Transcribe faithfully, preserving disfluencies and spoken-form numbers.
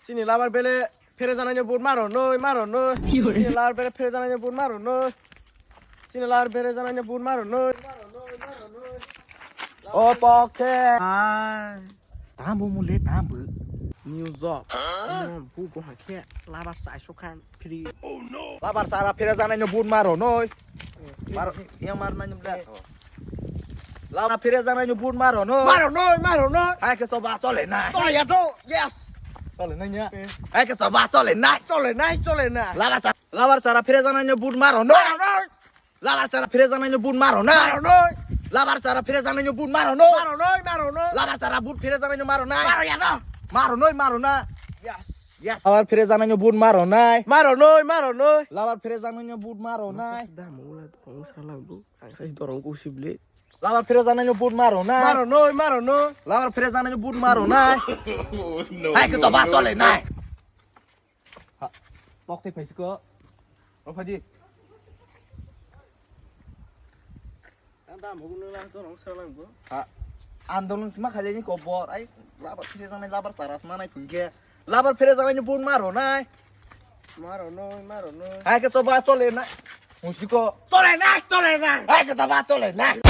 Chini labar bele phere janai no but maro noi, maro noi. Chini labar bele phere janai no but maro noi. Chini labar bhere janai no but maro noi. O pokhe. Tambo mule tambo. New job. Bu bo hakhe labar sai sokhan free. Labar sara phere janai no but maro noi. Mar, yang mar nai nyum da. Labar phere janai no but maro noi. Maro noi, maro noi. Hai ke soba chole nai. Chole ya to. Yes. Chole nai nya. Hai ke soba chole nai. Chole nai, chole nai. Labar sa, labar sara phere janai no but maro noi. Maro noi. Labar sara phere janai no but maro nai. Maro noi. Labar sara phere janai no but maro noi. Maro noi, maro noi. Labar sara but phere janai no maro nai. Maro ya no. Maro noi, maro na. Yes. Yes. Labar phere janai no but maro nai. Maro noi, maro noi. Labar phere janai no but maro nai. Dam ula dorong salang bu. Ang sai dorong ku sible. Labar phere janai no but maro nai. Maro noi, maro noi. Labar phere janai no but maro nai. Hai ke soba chole nai. Ha, pok tei phaisiko. O phaidi. Ang dam hugun nang lang to nang salang bo. Ha. Andolon sima khajaini kobor. Ai, labar phere janai labar saras manai phungke. Labar phere janai no but maro nai. Maro noi, maro noi. Hai ke soba chole nai. Musiko. Chole nai, chole nai. Hai ke soba chole nai.